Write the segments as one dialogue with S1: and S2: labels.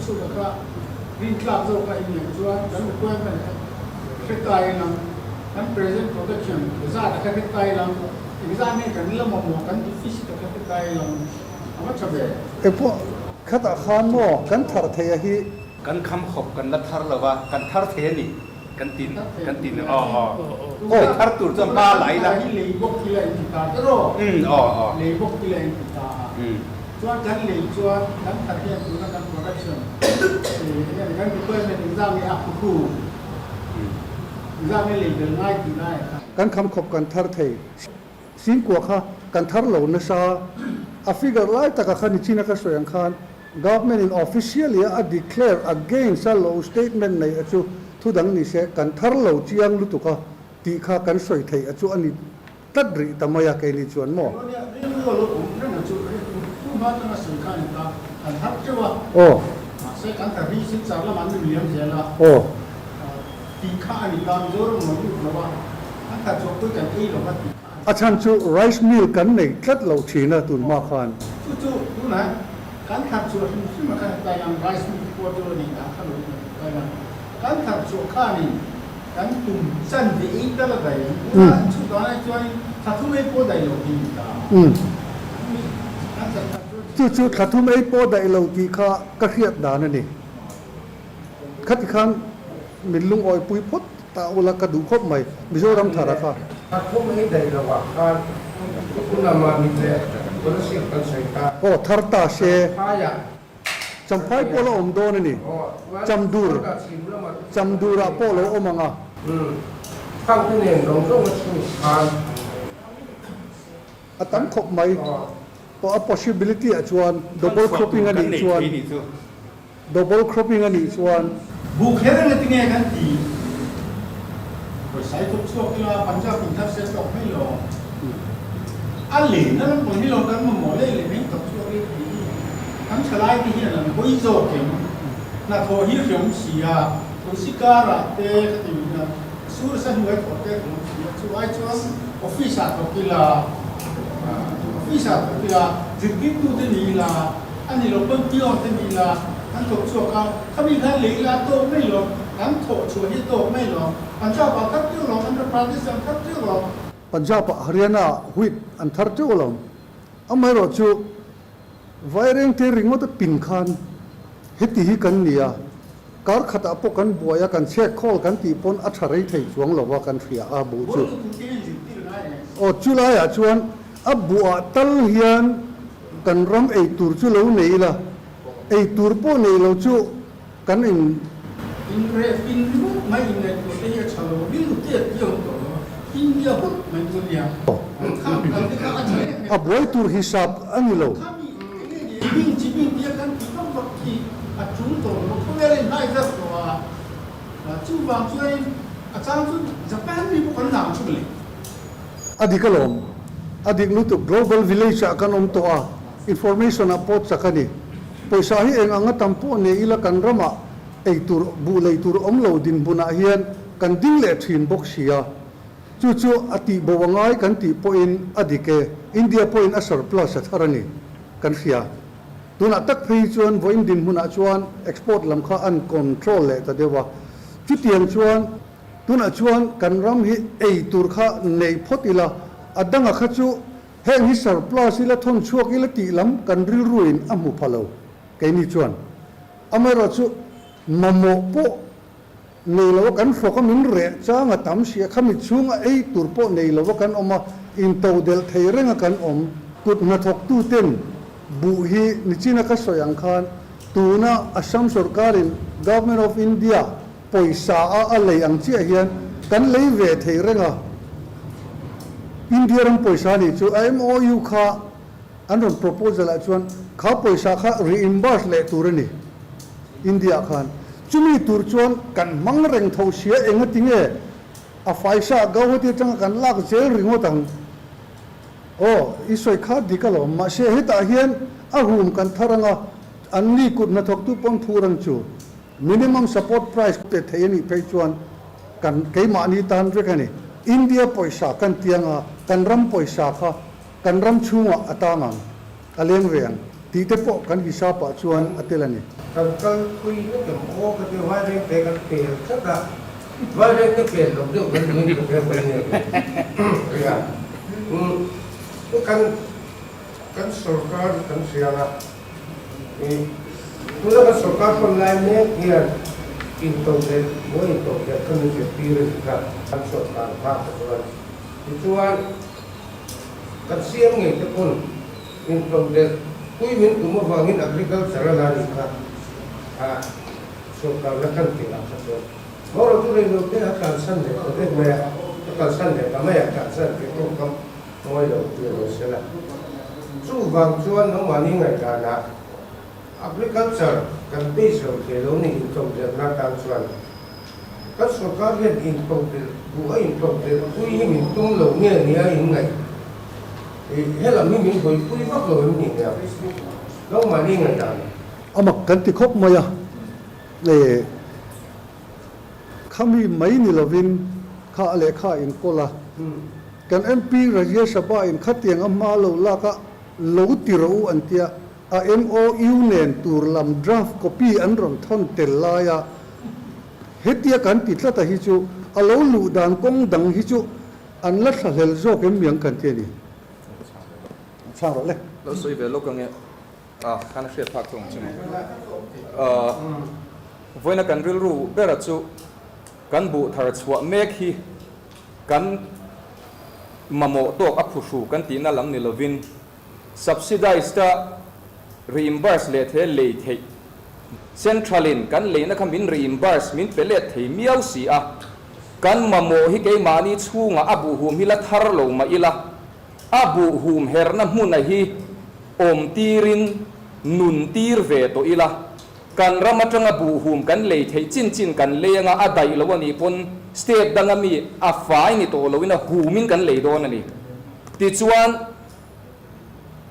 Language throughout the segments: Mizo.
S1: chhut a kha rintlak zawk a inngaih chuan kan requirement kha hre ta ilang, kan present production zat a kha hre ta ilang, engzah nge kan la mamawh kan deficit a kha hre ta ilang a va tha ve.
S2: Engpawh khatah khan maw kan thar thei a hi.
S3: Kan kham khawp kan la thar lo va, kan thar thei a ni kan ti kan ti aw aw aw thar tur chuan hma la ila.
S1: Lei bawk ila in ti ta tiraw?
S3: Aw aw.
S1: Lei bawk ila in ti ta a. Chuan kan lei chuan kan thar hian tuna kan production eng nge kan requirement engzah nge a phu engzah nge lei bel ngai tih lai a kha.
S2: Kan kham khawp kan thar thei. Singkua kha kan thar lo nasa. A figure lai taka kha nichina ka sawi ang khan Government in officially a declare against a lo statement nei a chu thu dang ni se kan thar lo chiang lutuk a tih kha kan sawi theih a chu a ni tlat rih ta mai a keini chuan maw?
S1: Nia rilru a lo awm reng a chu rilru hma atanga sawi kha a ni ta kan thar teuh a
S2: Aw.
S1: Mahse kan thar hi Silchar lamah an ni liam zel a
S2: Aw.
S1: Tih kha a ni ta Mizoram a lo lut lo a kan thar chhuah pui kan ei lo va tih kha.
S2: A chhan chu rice mill kan nei tlat lo thin a tun hma khan.
S1: Chu chu tunah kan thar chhuah hrim hrim a khan Thailand rice mill pawh chu a nei dan kha lo in Thailand kan thar chhuah khanin kan tum chan ve ei tal a daih ang. Tunah chu danah chuanin thla thum ei pawh daih lo hi ni ta. Kan thar chhuah
S2: Chu chu thla thum ei pawh daih lo tih kha ka hriat dan a ni. Khati khan min lungawi pui phawt ta ula ka duh khawp mai, Mizoram thara kha.
S4: A khum ei daih lo ah khan Kunama ni leh Kolasib kan sawi ta.
S2: Aw thar ta se.
S4: Champhai ah.
S2: Champhai pawh la awm dawn a ni. Chamdur, Chamdur ah pawh lo awm ang a.
S4: Umm. Khang te nen zawng zawng a chhung khan.
S2: A tam khawp mai. Aw a possibility ah chuan double cropping a nih chuan. Double cropping a nih chuan.
S1: Buh kher eng ati nge kan ti? Pawisa i thawk chhuak ila Punjab in thar se tawk mai lo. A len a lam pawh hi lo kan mamawh leh leh mai thawk chhuak ila tih hi kan thalai te hian an hawi zawk em? Hnathawh hi hreawm si a, Tulsi karah te ka ti min a, sur sa hnuai thawh te ka awm si a, chu ai chuan office ah thawk ila, office ah thawk ila, zirtirtu te ni ila, A ni lo pawn pion te ni ila kan thawk chhuak a, khami khan lei ila a tawk mai lo, kan thawh chhuah hi a tawk mai lo, Punjab ah thar teuh lo, Andhra Pradesh ah an thar teuh lo.
S2: Punjab ah Haryana ah wheat an thar teuh lo, amaherawh chu Vairengte ringawt a pin khan heti hi kan ni a, kar khatah pawh kan buai a, kan chhek khawl kan tih pawn a tha rei thei chuang lo a kan hria a buh chu. Aw chulaiah chuan a buhah tal hian Kan ram ei tur chu lo nei ila, ei tur pawh nei lo chu kan in.
S1: In reh pin ringawt mai in ngaih tur te hi a tha lo rilru te a tiang tawh lo a, India hut mai chu nia, khang kal te kha a tha em em.
S2: A buai tur hisap a ni lo.
S1: Khami enge ni bing chi bing tia kan tih vak vak khi a tul tawh lo, khawvel a inhai zar tawh a, chuvang chuanin a chang chu Japan mi pawh kan lang chu le.
S2: A dik alawm. A dik lutuk. Global village ah kan awm tawh a, information ah pawh chak a ni. Pawisa hi eng anga tam pawh nei ila kan ramah ei tur, buh lei tur awm lo dinhmunah hian kan ding leh thin bawk si a. Chu chu a tih bo a ngai kan tih pawhin a dik e. India pawhin a surplus a thar a ni kan hria. Tunah tak phei hi chuan vawiin dinhmunah chuan export lam kha an control leh ta deuh a. Chutiang chuan. Tunah chuan kan ram hi ei tur kha nei phawt ila, a danga kha chu heng hi surplus ila thawn chhuak ila tih lam kan rilruin a hmu pha lo keini chuan. Amaherawhchu mamawh pawh nei lo a kan hrawk a min reh chang a tam si a, khami chhunga ei tur pawh nei lo a kan awm a, intodelh thei reng a kan awm. Kut hnathawktuten buh hi nichina ka sawi ang khan tuna Assam sorkarin Government of India Pawisa a a lei ang chiah hian kan lei ve thei reng a, India ram pawisa nih chu a MOU kha an rawn proposal ah chuan kha pawisa kha reimburse leh tur a ni India ah khan. Chumi tur chuan kan hmang reng tho sia engati nge a faisa Gauhati atanga kan lak zel ringawt ang. Aw, i sawi kha dik alawm, mahse hetah hian a hum kan thar anga an ni kut hnathawktu pawn phur ang chu. Minimum support price pe thei a nih phei chuan kan keimahni tan vek a ni. India pawisa kan tiang a, kan ram pawisa kha kan ram chhungah a tang ang, a leng ve ang. tih te pawh kan hisapah chuan a tel a ni.
S4: Kan kal pui vek em aw ka ti Vaireng te kan pel tlat a, Vaireng te pel lo deuh kan duhin ka hria mai nge ria. Kan kan sorkar kan hria a, tuna kan sorkar hrawn lai mek hian intodelh buai intodelh kha min zirtir a ni kha kan sorkar kha ka chuan. Tichuan kan siam ngei te pawn Intodelh pui min tum avangin agriculture a la nih kha a sorkarna kan tih ah kha chuan Mawra chu rei lo te a tlansan leh ta vek mai a, a kalsan leh ta mai a, tlansan tih tawngkam ngawi lo tih lo se la. Chuvang chuan nangmahni ngaihdanah agriculture kan base lo thei lo ni intodelhna atan chuan kan sorkar hian intodelh duh a intodelh pui hi min tum lo nge nia inngaih He lam hi min hawipui vak lo em ni nia? Nangmahni ngaihdan.
S2: A mak kan ti khawp mai a, e khami mai ni lovin kha a lehkha a inkawl a, kan MP Rajya Sabha in khatiang a hma lo lak a lo ti rawh u an tia, a MOU nen tur lam draft copy an rawn thawn tel lai a, hetia kan ti tlat a hi chu a lo luh dan kawng dang hi chu An la thlahlel zawk em miang kan ti a ni. Chhang rawh le.
S3: Lo sawi ve lawk ange. A, khan a hriat phak thung chu maw. A, vawiina kan rilru bera chu kan buh thar chhuah mek hi kan mamawh tawk a phuhru kan tihna lam ni lovin subsidized a reimburse leh the lei theih Central in kan leina kha min reimburse min pe let thei miau si a, kan mamawh hi keimahni chhungah a buhhum hi la thar lo mah ila, a buhhum herna hmuna hi awm tirin nun tir ve tawh ila, kan ram atanga buhhum kan lei theih chin chin kan lei anga a daih lo a nih pawn state danga mi a fai ni tawh loin a humin kan lei dawn a ni. Tichuan.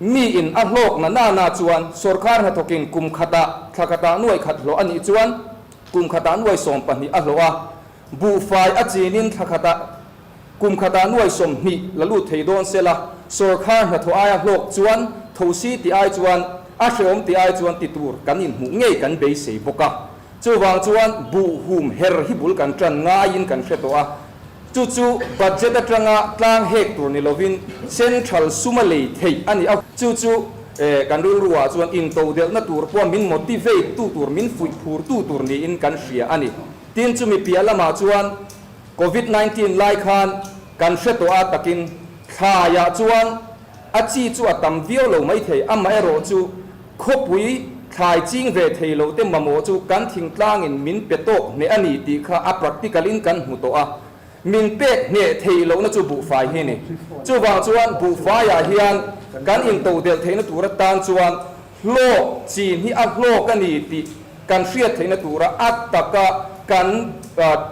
S3: Mi in a hlawk na na na chuan sawrkar hnathawkin kum khatah thla khatah nuai khat hlawh a nih chuan kum khatah nuai 12 a hlawh a, buhfai a chinin thla khatah kum khatah nuai 20 la lut thei dawn se la, sawrkar hnathawh aia hlawk chuan thosi tih ai chuan a hreawm tih ai chuan ti tur kan inhmuh ngei kan beisei bawk a. Chuvang chuan buhhum her hi bul kan tan ngaiin kan hre tawh a. Chu chu budget atanga tlang hek tur ni lovin central suma lei theih a ni a. Chu chu kan rilruah chuan intodelhna tur pawh min motivate tu tur, min fuih phur tu tur niin kan hria a ni. Tin, chumi piah lamah chuan Covid 19 lai khan kan hre tawh a takin thlaiah chuan a chi chu a tam viau lo maithei, amaherawhchu Khawpui thlai ching ve thei lo te mamawh chu kan thingtlangin min pe tawk hneh a ni tih kha a practical in kan hmu tawh a, min pek hneh theih lohna chu buhfai hi a ni. Chuvang chuan buhfaiah hian kan intodelh theihna tur atan chuan hlawk chin hi a hlawk a ni tih kan hriat theihna tura a taka kan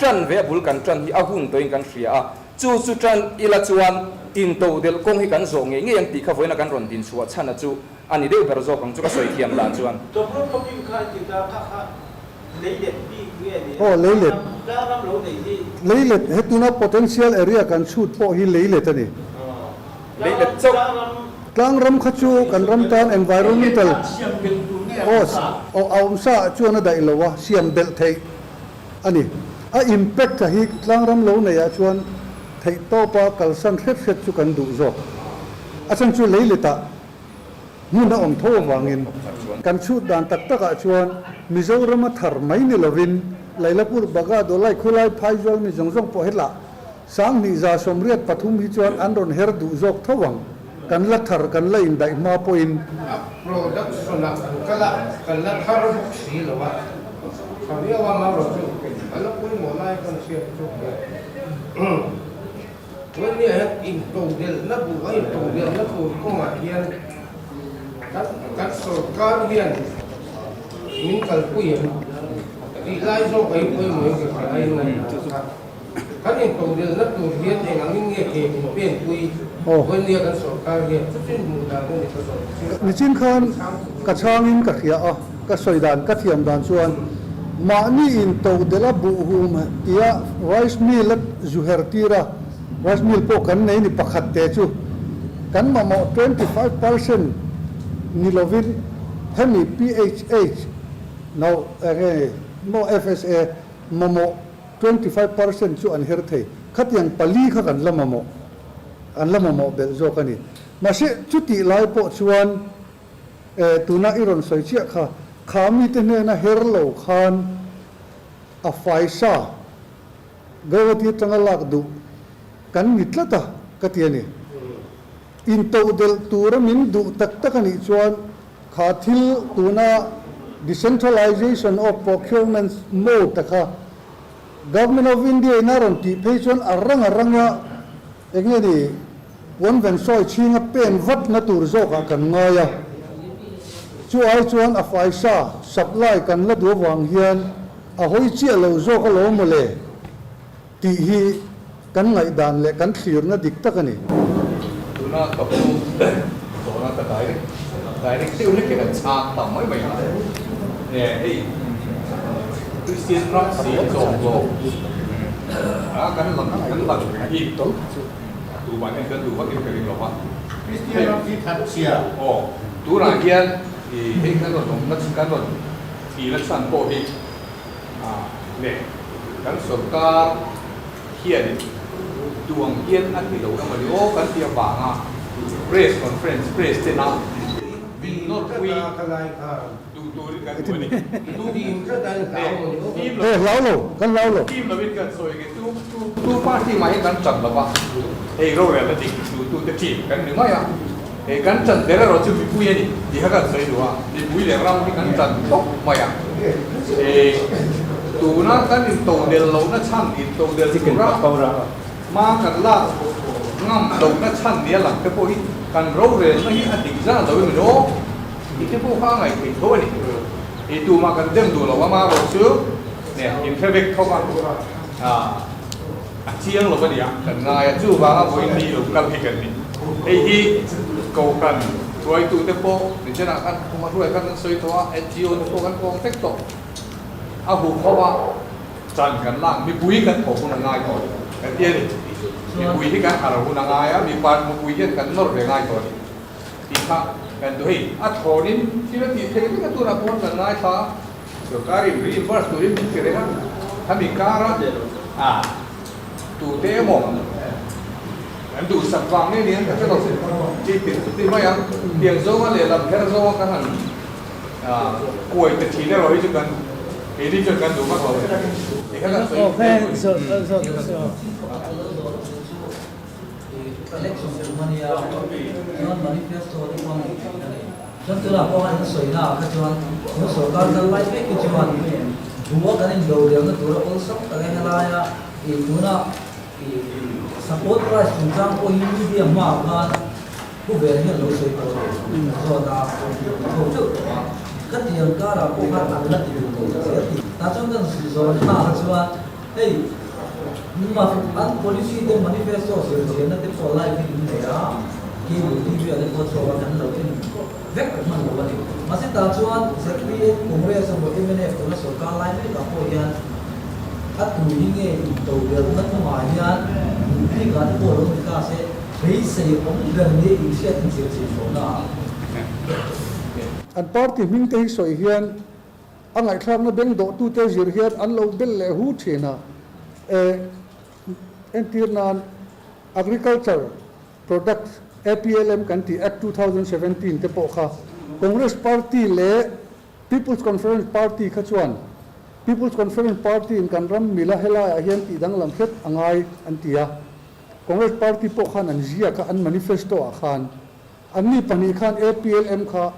S3: tan ve a bul kan tan hi a hun tawhin kan hria a. Chu chu tan ila chuan intodelh kawng hi kan zawh ngei ngei ang tih kha vawiina kan rawn dinchhuah chhan a chu. A ni deuh ber zawk ang chu ka sawi thiam dan chuan.
S5: Tawpro topping kha i ti ta kha kha leilet bik nge ni
S2: a? Aw leilet.
S5: Tlang ram lo nei hi.
S2: Leilet he tuna potential area kan chhut pawh hi leilet a ni.
S3: Leilet chauh.
S2: Tlang ram kha chu kan ram tan environmental aw aw a awm sa ah chuan a daih lo a, siam belh theih a ni. A impact a hi tlang ram lo nei ah chuan theih tawpa kalsan hret hret chu kan duh zawk. A chhan chu leilet ah Hmun a awm tho avangin kan chhut dan tak takah chuan Mizorama thar mai ni lovin Lailapur, Baga, Dawlai, Khulai, Phaizawl mi zawng zawng pawh hetlah 2183 hi chuan an rawn her duh zawk tho ang. Kan la thar, kan la indaih hma pawhin.
S4: A production ah kan kal a, kan la thar bawk si lo a, tha viau a marawh chu a la pawimawh lai kan hriat chu. Tunlaiah hian intodelhna buh a intodelhna tur kawngah hian kan kan sorkar hian min kalpui em tih lai zawk a inpawimawh in ka hria a inngaihtuah kha. Kan intodelhna tur hian eng angin nge ke min penpui Tunlaiah kan sorkar hian chutin hmuh dan a ni ka sawi chin khan.
S2: Nichin khan ka chhangin ka hria a, ka sawi dan ka thiam dan chuan Mahni intodelh a buh hum tia rice mill a zu her tir a, rice mill pawh kan nei ni pakhat te chu kan mamawh 25% ni lovin Hemi PHH no enge maw FSA mamawh 25% chu an her thei. Khatiang pali kha kan la mamawh, an la mamawh belh zawk a ni. Mahse chutih lai pawh chuan eh tuna i rawn sawi chiah kha, kha mite hnena her lo khan a faisa Gauhati atanga lak duh kan ni tlat a ka ti a ni. Intodelh tura min duh tak tak a nih chuan kha thil tuna decentralization of procurement mode a kha Government of India in a rawn tih phei chuan a rang a ranga eng nge ni puanven sawi chhinga pen vat na tur zawkah kan ngai a. Chu ai chuan a faisa supply kan la duh avang hian a hawi chiah lo zawk alawm mawle tih hi kan ngaihdan leh kan thlirna dik tak a ni.
S3: Tuna ka pu tawna ka direct direct deuh hlek hian an chhang ta mai mai a, e hei Christian ram si zawk zawk a kan lang kan lang hi tumah hian kan duh vakin ka ring lo va.
S1: Christian ram hi that chhia.
S3: Aw tunah hian i hei kan rawn awmna kan rawn Tih la chhan pawh hi leh kan sorkar hianin duang hian a ti lo emaw ni aw kan tih avanga press conference press tena min nawr pui duh turin kan duh a ni. Team lovin kan sawi nge tu tu party mah hi kan chan lova hei rorelna dik duhtute team kan ni mai a. He kan chan ber erawh chu mipui a ni tih kha kan sawi duh a, mipui leh ram hi kan chan tawp mai a. He tuna kan intodel lohna chhan, intodel tura hma kan lak ngam lohna chhan nia lang te pawh hi kan rorelna hi a dik zan lo emaw ni aw tih te pawh kha a ngaih theih tho a ni. He tumah kan dem duh lo a, amaherawh chu neh inhre vek thawk a. A chiang lo a nia, kan ngai a, chuvanga vawiin ni lo kal hi kan ni. Hei hi Kohhran hruaitute pawh nichenah khan khuma hruai khan an sawi tawh a, NGO te pawh kan kawng vek tawh. A huh ho a, chan kan lak, mipui kan thawh hun a ngai tawh a ni, kan ti a ni. Mipui hi kan harh hun a ngai a, mipa mipui hian kan nawr ve ngai tawh a ni tih kha kan duh. Hei a thawnin thil a tih theih vek a, tunah pawh kan ngaithla a. Sorkarin reimburse turin min ti reng a, khami kara a tute emaw an duhsak vang nge ni an ka hre lo, chi ti ti mai ang, tiang zawnga lehlam her zawnga kan han kuai ta thin erawh hi chu kan keini chuan kan duh vak lo e. Ti kha kan sawi
S6: Chuan tunah pawh an sawi naah kha chuan tun sorkar kal lai mek hi chuan bua kan indodeuhna tura awlsam tak en laia ih tuna ih support price chungchang pawh hi media hmaah khan pu ber hian lo sawi tawh a ni zawt a tho teuh tawh a ka tiang karah pawh khan an la ti duh lo ta zel tih tah chuan kan zawh naah kha chuan hei an policy te manifesto zirchianna te pawh live in an nei a. Cable TV ah te pawh chhuak a kan lo en vek hman lo a ni. Mahse tah chuan zpm, Congress emaw mnf tuna sorkar lai mek ah pawh hian a tu hi nge into delna kawngah hian duh bik ah te pawh lo ni ta se beisei awm ber nia inhriat in zir chhin hlawhna ah.
S2: An party hming te hi sawi hian a ngaihthlakna beng dawhtute zir hian an lo belh leh hu thin a. Entir nan Agriculture Products, APLM kan tih Act 2017 te pawh kha Congress Party leh People's Conference Party kha chuan People's Conference Party in kan ram mila helaiah hian tih danglam hret a ngai an ti a. Congress Party pawh khan an ziak a, an manifesto ah khan anni pahnih khan APLM kha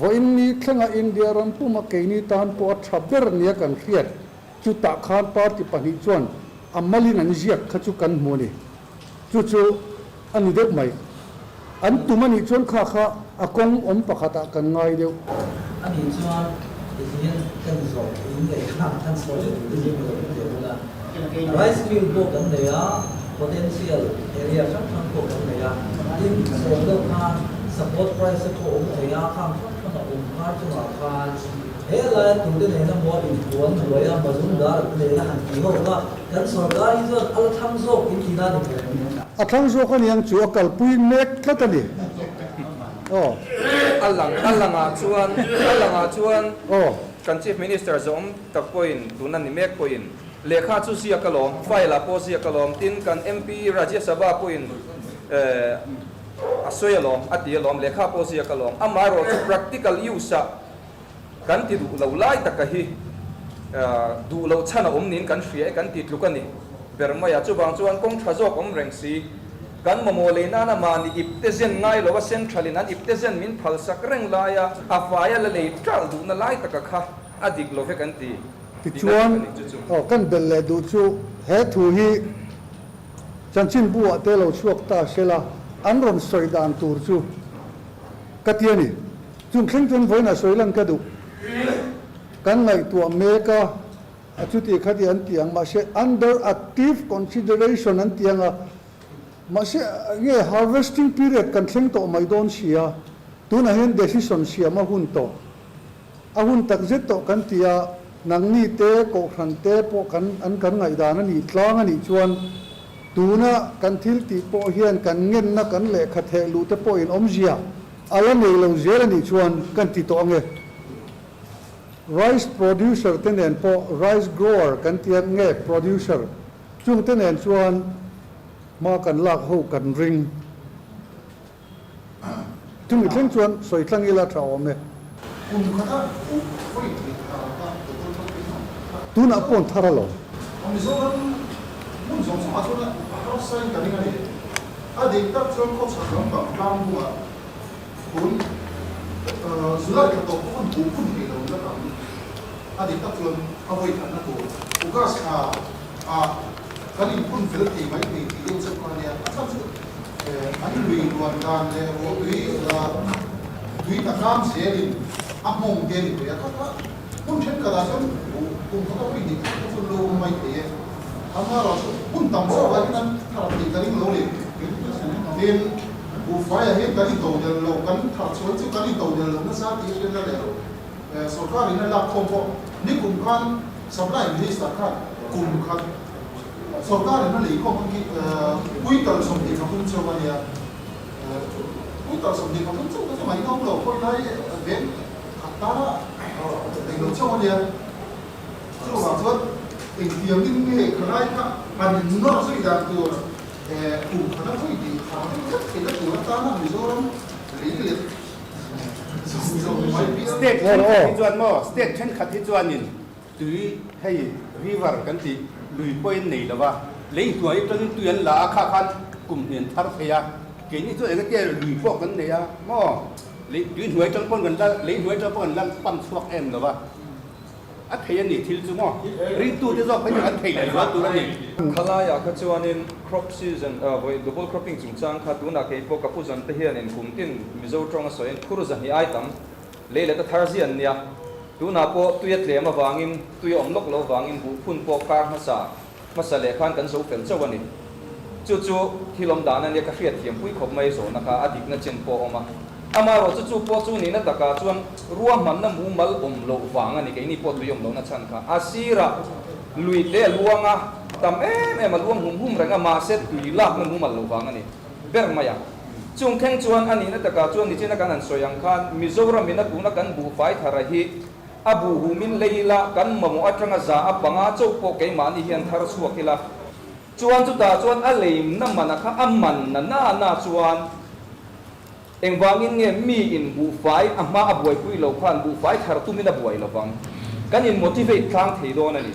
S2: vawiin ni thlenga India ram puma keini tan pawh a tha ber nia kan hriat chutah khan party pahnih chuan a malin an ziak kha chu kan hmu a ni. Chu chu a ni deuh mai. An tum a nih chuan kha kha a kawng awm pakhatah kan ngai deuh.
S6: A nih chuan tihian kan zawh in leh kha kan sawi leh tur hi lo in teh bawk a. Rice mill pawh kan nei a, potential area hrang hrang pawh kan nei a. Tin, sawi deuh khan support price te pawh awm thei a, khang hrang hrang a awm kar chungah khan he laia tute nena maw inpuan hnuai a Mazumdar te nena han tih ho kha Kan sorkar hi chuan a la thlang zawk in ti na ni ber.
S2: A thlang zawk a niang chu a kalpui mek tlat a ni. Aw.
S3: A lang a langah chuan a langah chuan kan Chief Minister zawm tak pawhin tuna ni mek pawhin lehkha chu ziak alawm, file ah pawh ziak alawm, tin kan MP Rajya Sabha pawhin a sawi alawm, a ti alawm, lehkha pawh ziak alawm. Amaherawh chu practical use ah kan ti duh lo lai taka hi duh loh chhan a awm niin kan hria e kan ti tluk a ni ber mai a. Chuvang chuan kawng tha zawk awm reng si, kan mamawh lei nana mahni ipte zen ngai lo a central in an ipte zen min phal sak reng lai a, a faia la lei ṭalh duhna lai taka kha a dik lo ve kan ti tihna
S2: Tichuan,
S3: tluk a ni chu chu.
S2: aw kan belh leh duh chu he thu hi chanchinbu ah te lo chhuak ta sela an rawn sawi dan tur chu ka ti a ni. Chung thleng chuan vawiinah sawi lan ka duh. Kan ngaihtuah mek a, a chuti khati an ti ang, mahse under active consideration an ti ang a, mahse nge harvesting period kan thleng tawh mai dawn si a, tunah hian decision siam a hun tawh. A hun takzet tawh kan ti a, nangni te, kohhran te pawh kan an kan ngaihdan a nih tlang a nih chuan tuna kan thil tih pawh hian kan ngenna kan lehkha theh luh te pawhin awmzia A la nei lo zel a nih chuan kan ti tawh ange. Rice producer te nen pawh rice grower kan ti a nge producer chung te nen chuan hma kan lak ho kan ring. Chumi thleng chuan sawi tlang ila tha awm e.
S1: Kum khata up vawi thei thar a double cropping a.
S2: Tunah pawh an thar alawm.
S1: Mizoram hmun zawng zawngah chuan a harsa in ka ring a ni. A dik tak chuan khawchhak lampang tlang bulah tun July thla tawp pawh an buh hun thei lo la tam. A dik tak chuan a vawi khatna tur August thla ah kan inphun fel thei mai thei tih deuh chauh kha a nia. A chhan chu an lui luan dan leh ruahtui tui ta tlang zelin a hmawng te a ni thei a. Kha kha hmun thenkhatah chuan buh kum khat a vawi hnih khat te chu lo awm mai thei e. Amaherawhchu hun tam zawkah hian an thar thei ka ring lo ni. Tin, buhfaiah hian kan intodel lo, kan thar chhuan chu kan intodel lo nasa tih a hriat la leh lo. Sorkar in a lak khawm pawh nikum khan Supply Minister khan kum khat sorkar in a lei khawm ang khi quintal 23 chauh a nia. Quintal 23 chauh te chu ngaihnawm lo, khawi lai veng khat tana englo chauh a nia. Chuvang chuan engtiangin nge khalai kha an innawr zui dan tur kum khata vawi tih thar deuh vek theihna tur atana Mizoram lei leh zawng zawng mai piang.
S5: State thenkhat hi chuan maw, state thenkhat hi chuanin tui hei river kan tih lui pawhin nei lova, lei hnuai atangin tui an la a, kha khan kum hnian thar thei a, keini chu engati lui pawh kan nei a maw, lei tui hnuai atang pawn kan la lei hnuai atang pawh kan la pam chhuak em lova. A thei a ni thil chu maw? Ringtute zawk phei chu an thei leh zual tur a ni.
S3: Khalaiah kha chuanin crop season vawi double cropping chungchang kha tunah kei pawh ka pu zan te hianin kum tin Mizo tawng a sawiin phur zahnih ai tam lei leh ta thar zia an nia. Tunah pawh tui a tlem avangin tui a awm lawk lo vangin buh phun pawh kar hmasa hmasa leh khan kan zo fel chauh a ni. Chu chu thil awm dan a nia ka hriatthiam pui khawp mai zawhna kha a dikna chen pawh a awm a. Amaherawh chu chu pawh chu nihna takah chuan ruahmanna mumal awm loh vang a ni keini pawh tui awm lohna chhan kha. A sirah lui te a luang a, tam em em a luang hum hum reng a, mahse tui lakna mumal loh vang a ni ber mai a. Chung thleng chuan a nihna takah chuan nichina kan han sawi ang khan Mizoramin a tuna kan buhfai thara hi A buh humin lei ila, kan mamawh atanga za a panga chauh pawh keimahni hian thar chhuak ila. Chuan chutah chuan a leimna mana kha a man na na na chuan engvangin nge mi in buhfai a hma a buaipui lo khan buhfai thar tumin a buai lovang. Kan in motivate tlang thei dawn a ni.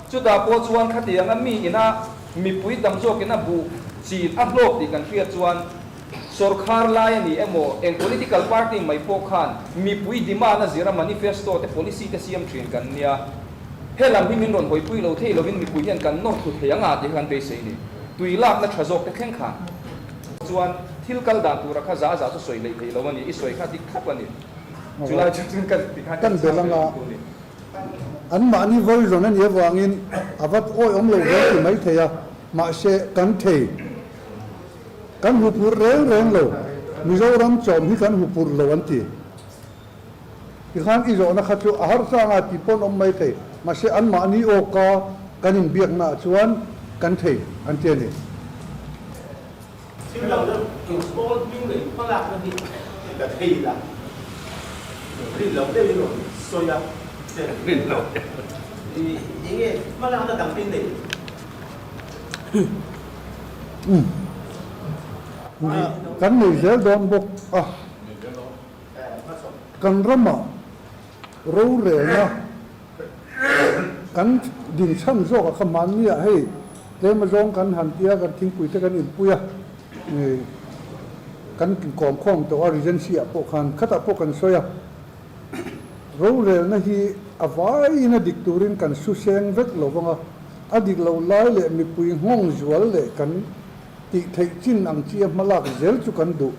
S3: Chutah pawh chuan khatianga mi ina mipui tam zawkin a buh chin a hlawk tih kan hriat chuan Sawrkhar lai a ni emaw, eng political party mai pawh khan mipui demand a zira manifesto te policy te siam thin kan nia. Helam hi min rawn hawipui lo thei lovin mipui hian kan nawr thlu thei anga tih kha kan beisei ni. Tui lakna tha zawk te thleng khan chuan thil kal dan tura kha za za chu sawi hleih theih lo a ni. I sawi kha dik thlap a ni. Chulai chu chuan kan ti khan
S2: kan chhang ve lo ni. Anmahni version a nih avangin a vat awihawm lo hle ti mai thei a, mahse kan thei. Kan hupurh reng reng lo, Mizoram chawm hi kan hupurh lo an ti. Tikhan i zawhna kha chu a harsa anga tih pawn awm mai thei, mahse anmahni awka kan inbiakna ah chuan kan thei an ti a ni.
S5: Thil dang deuh in small hming leh hmalakna hi ka thei la.
S7: Rin loh deuhin rawn sawi a che.
S5: Rin loh deuh.
S7: Enge hmalakna dang te nei?
S2: Kan nei zel dawn bawk a. Kan ramah rorelna kan dinchhan zawk a kha hmanniah hei tlem azawng kan han tia kan thingpui te kan inpui a, kan inkawmkhawm tawh a Regency ah pawh khan khatah pawh kan sawi a, rorelna hi a vaiin a dik turin kan su seng vek lo vang a, a dik lo lai leh mipui nghawng zual leh kan tih theih chin ang chi a hmalak zel chu kan duh.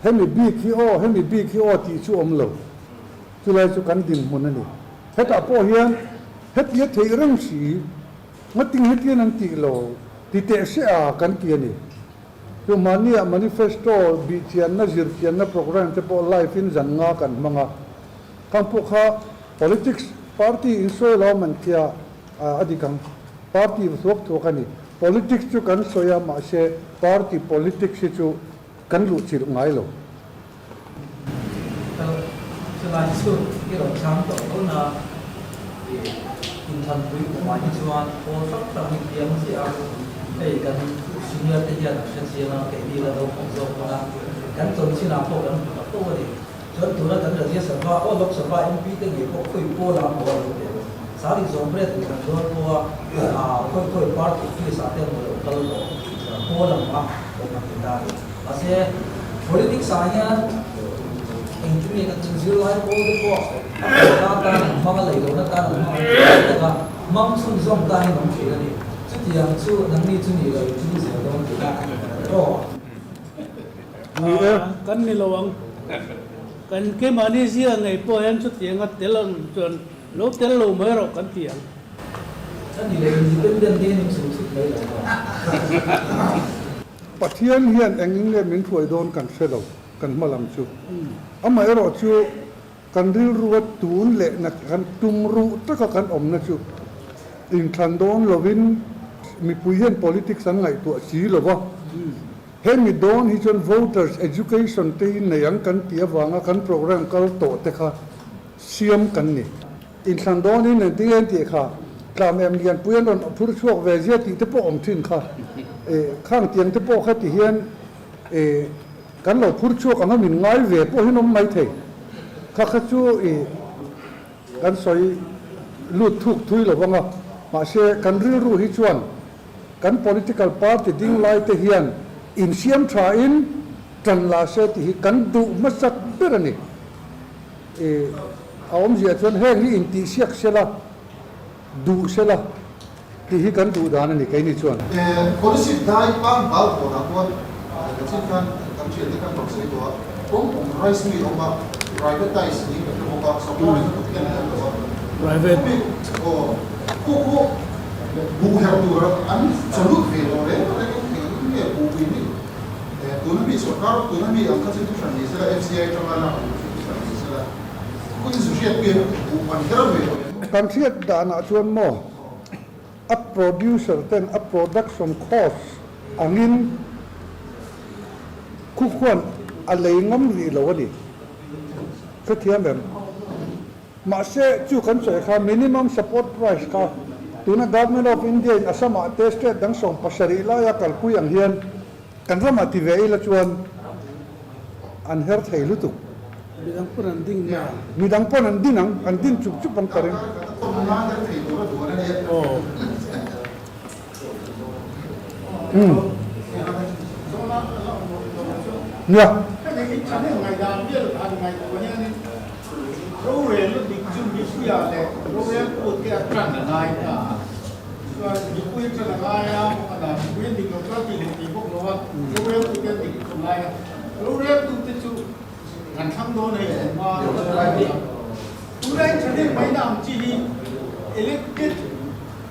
S2: Hemi bik hi aw, hemi bik hi aw tih chu awm lo. Chulai chu kan dinhmun a ni. Hetah pawh hian hetia theih reng si, ngating hetian an tih lo, ti teh se a kan ti a ni. Chu mahniah manifesto bihchianna, zirchianna programme te pawh live in zan nga kan hmang a. Khang pawh kha politics party insawi lo man tia a dik ang. Party thuak thuak a ni. Politics chu kan sawi a, mahse party politics hi chu Kan luh chilh ngai lo.
S6: Chulai chu i rawn chhang tawh lo na i inthanpui kumah hi chuan pawl hrang hrang hi piang chiah a, hei kan senior te hian an hre chiang a, keini la naupang zawk pawn a, kan chanchinah pawh kan hmu ta fo a ni. Chuan tuna kan Rajya Sabha aw Lok Sabha MP te ngei pawh khawi pawlah maw a lo tel. Sari Zawmriat inthlan dawn pawha khawi khawi party office ah te maw lo kal tawh pawl ang a awm an ti ta a ni. Mahse politics ah hian engtin nge kan zirlai pawl te pawh a thawhna atan an hmang a, leilohna atan an hmang an ti thin tak a, hmang chhunzawm ta hian awm thin a ni. Chutiang chu nangni chu ni lo in tum zel dawn tih a rawh.
S2: Ni e.
S8: Kan ni lo ang. Kan keimahni zia ngei pawh hian chutianga tel ang chuan lo tel lo mai rawh kan ti ang.
S6: Ka ni leh independent hi an inchhung thut mai lo maw?
S2: Pathian hian eng in nge min hruai dawn kan hre lo, kan hma lam chu. Amaherawh chu kan rilrua tun leh na kan tum ruh taka kan awmna chu inthlan dawn lovin mipui hian politics an ngaihtuah si lo va. Hemi dawn hi chuan voters education te hi nei ang kan tih avanga kan program kal tawh te kha siam kan ni. Inthlan dawnin engtin nge an tih kha tlam em lianpui an rawn phur chhuak ve zia tih te pawh awm thin kha. Khang tiang te pawh kha ti hian kan lo phur chhuak ang a min ngai ve pawh hian awm mai thei. Kha kha chu kan sawi lut thuk thui lo vang a, mahse kan rilru hi chuan Kan political party ding lai te hian insiam tha in tan la se tih hi kan duh hmasak ber a ni. I a awmzia chuan heng hi intihsiak sela, duh sela tih hi kan duh dan a ni keini chuan.
S9: Policy dai pang bal pawnah pawh kan chin khan kan thiante khan rawn sawi tawh a, kawng awm rice mill awm a, privatize niin ka hre bawk a, sawrkar in a kut hian a en lo a.
S8: Private.
S9: Aw, khu khu. Buh herh tur an chawlut ve lo reng reng in eng nge buh pui hi tuna mi sorkar tuna mi ang kha chu thu hran ni sela FCI atanga lak tur chu thu hran ni sela hun zu hriat pui an buh an her ve lo em?
S2: Kan hriat danah chuan maw a producer ten a production cost angin khu khuan a lei ngam rih lo a ni. Hrethiam em? Mahse, chu kan sawi kha minimum support price kha tuna Government of India in Assam ah te state dang 70 laia kalpui ang hian kan ramah ti ve ila chuan an her thei lutuk.
S8: Midang pawn an ding mai ang.
S2: Midang pawn an ding ang, an din chup chup ang ka ring. Nia.
S1: Rorel na dik chu mipuiah leh rorel pute a tan a ngai ta a, chuan mipui a tan a ngai a, pakhatah mipui an dik lo chuan tih leh tih bawk lo a, rorel tute an dik a ngai a, rorel tute chu kan thlang dawn hei an hma a ni a, tuna in thahnem mai na ang chi hi elected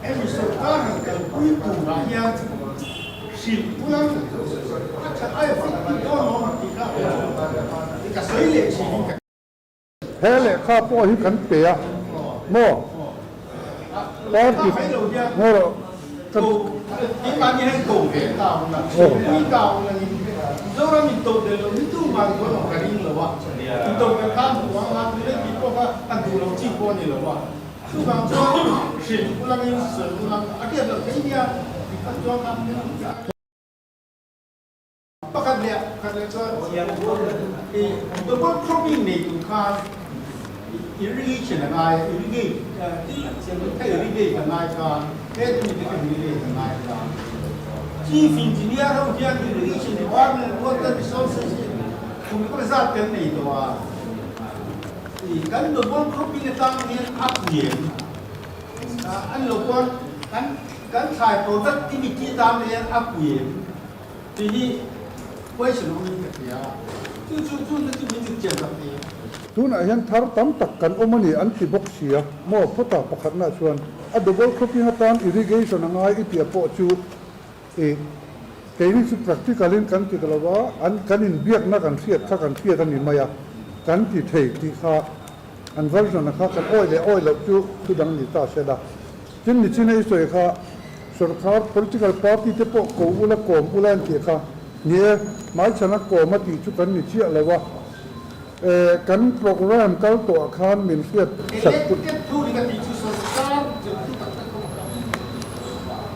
S1: hemi sorkar han kalpui turah hian hrilh buang a that ai fak tih dawn lo ang tih kha ka sawi leh thin in ka.
S2: He lehkha pawh hi kan pe a maw? Party maw rawh kan.
S1: Zoram intodelh loh hi tumah duh an awm ka ring lo a, intodelh khan duh ang a, tun leh tih pawh kha a duh loh chi pawh a ni lo a. Chuvang chuan hrilh ulangin sawi ulang a hriat loh theih nia tih kha chuan kha Pakhat leh pakhat leh chuan i double cropping nei tur khan irrigation a ngai a, irrigate thil kha irrigate a ngai kha, he tumi te kha irrigate a ngai kha. Chief Engineer ho hian Irrigation Department Water Resources hi kum emaw zat kan nei tawh a, i kan double cropping atang hian a pui em? An lo pawn kan kan thlai productivity atan hian a pui em? Tih hi question awm in ka hria a, chu chu chu na chu min zir chian tak ni.
S2: Tunah hian thar tam tak kan awm a ni an ti bawk sia maw phawta pakhatna chuan a double cropping atan irrigation a ngai i tia pawh chu i keini chu practical in kan ti ta lo a, an kan inbiakna kan hriat kha kan hriat a ni mai a, kan ti thei tih kha an version a kha kan awih leh awih loh chu thu dang ni ta se la. Tin nichin a i sawi kha sorkar political party te pawh ko ula kawm ula an tih kha ni e, hmaichhana kawm a tih chu kan ni chiah lo a, e kan program kal tawh ah khan min hriat sak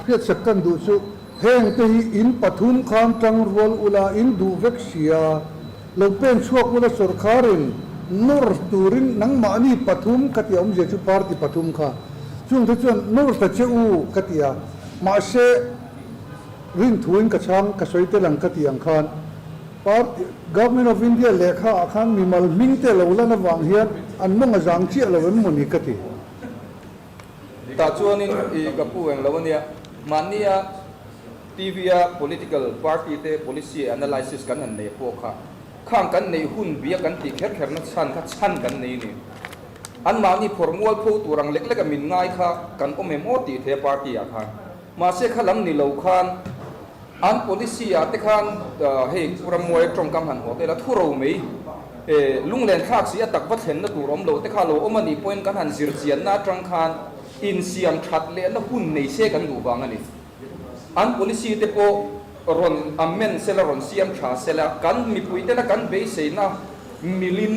S2: hriat sak kan duh chu heng te hi in pathum khan tang rual ula in duh vek sia lo pen chhuak ula sorkarin nawr turin nangmahni pathum ka tih awmzia chu party pathum kha Chungte chuan nawr ta che u ka ti a, mahse rinthuin ka chhang ka sawi tel ang ka ti ang khan Party, Government of India lehkha ah khan mimal hming te lo lan avang hian an mawng a zang chiah lo em mawni ka ti.
S3: Tah chuanin i ka pu eng lo ania, mahnia TV a political party te policy analysis kan han nei pawh kha khang kan neih hun bia kan tih kher kher na chhan kha chhan kan nei ni. Anmahni phawrh mual pho tur ang lek lek a min ngai kha kan awm em aw tih thei a party ah khan. Mahse kha lam ni lo khan an policy ah te khan hei Pu Rammuai tawngkam han haw tel a thu ro mai lunglen thlak si a tak va thlenna tur awm lo te kha lo awm a nih pawhin kan han zir chianna atang khan insiam that lehna hun nei se kan duh vang a ni. An policy te pawh rawn amend sela rawn siam tha sela kan mipui tena kan beiseina milin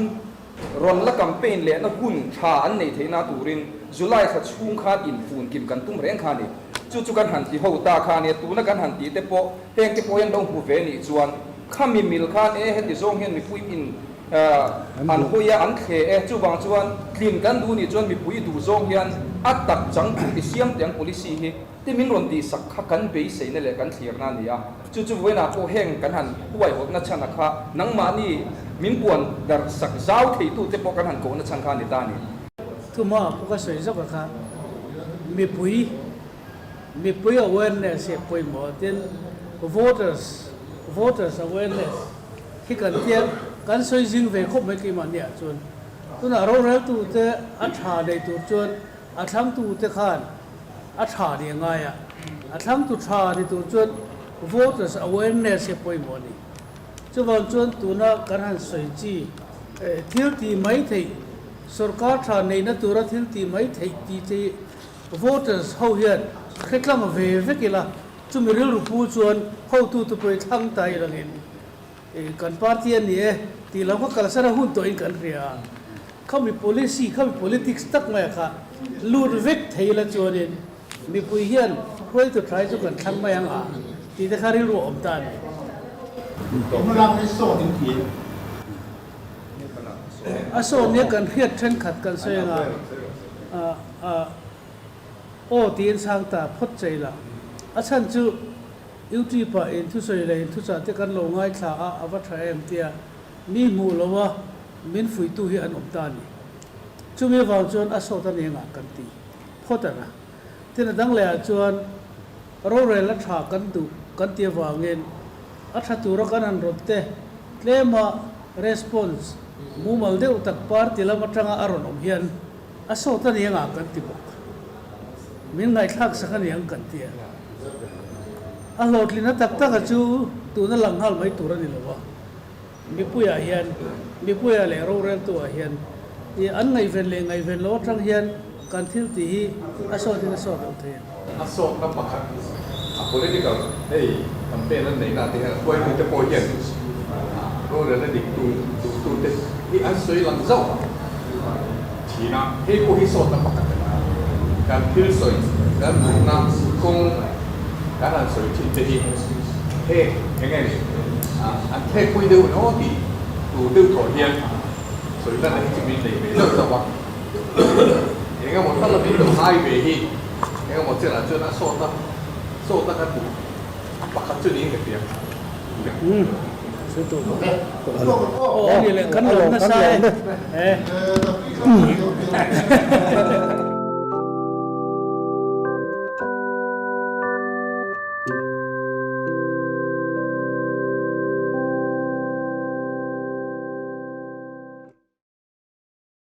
S3: Rawn la campaign lehna hun tha an neih theihna turin July thla chhung khan infun kim kan tum reng kha a ni. Chu chu kan han ti ho ta kha a nia, tuna kan han tih te pawh heng te pawh hian lo hmu ve nih chuan khami mil khan e heti zawng hian mipui in an hawi a, an thle e, chuvang chuan tlin kan duh nih chuan mipui duh zawng hian a tak chang tur i siam teh ang policy hi. Ti min rawn tihsak kha kan beiseina leh kan thlirna a ni a, chu chu vawiinah pawh heng kan han huaihawtna chhan a kha nangmahni min puan darh sak zau theitute pawh kan han kohna chhan kha a ni ta a ni.
S8: Tuma pawh ka sawi zawk a kha mipui mipui awareness hi a pawimawh a, tin voters voters awareness hi kan tia kan sawi zing ve khawp mai keimahni ah chuan tunah roreltute a tha nei tur chuan A thlangtute khan a tha ni a ngai a, a thlangtu tha ni tur chuan voters awareness hi a pawimawh a ni. Chuvang chuan tuna kan han sawi chi thil tih mai theih, sorkar tha neihna tura thil tih mai theih tih te hi voters ho hian hre tlang ve vek ila, chumi rilru pu chuan hotute pawh hi thlang ta ilangin Kan party a ni e tih lo kha kalsan a hun tawhin kan hria a, khami policy, khami politics tak maia kha lut vek thei ila chuanin mipui hian hruaitu thlai chu kan thlang mai ang a tih te kha rilru a awm ta a ni. A sawn nia kan hriat thenkhat kan sawi anga aw tiin chhang ta phawt che ila a chhan chu YouTube ah in thusawi leh in thuchah te kan lo ngaithla a, a va tha em tia mi hmuh lo a min fuihtu hi an awm ta a ni. Chumi avang chuan a sawt a ni engah kan ti phawt ang a. Tin a dang leh ah chuan rorel a tha kan duh kan ti avangin a tha tura kan han rawt te tlema response mumal deuh tak party lam atanga a rawn awm hian a sawt a ni engah kan ti bawk. Min ngaihthlak sak a ni ang kan ti a. A hlawhtlina tak taka chu tuna lang nghal mai tur a ni lo a, mipuiah hian, mipuiah leh roreltuah hian i an ngaihven leh ngaihven lo atang hian kan thil tih hi a sawtin a sawt lo thei a.
S3: A sawtna pakhat a political hei campaign an neihna te hian hruaitute pawh hian.
S10: Rorelna dik duhtute hi an sawi lang zauh thin a, hei pawh hi sawtna pakhat a ni. Kan thil sawi, kan duhna kawng kan han sawi thin te hi heng eng nge ni an thlekpui deuh emaw tih tur deuh thawh hian sawi lanna hi chu min nei ve zauh zauh a. Eng emaw tal a min lo ngai ve hi eng emaw chenah chuan a sawtna sawtna kan hmuh pakhat chu niin ka hria.
S8: Kan lawm nasa e.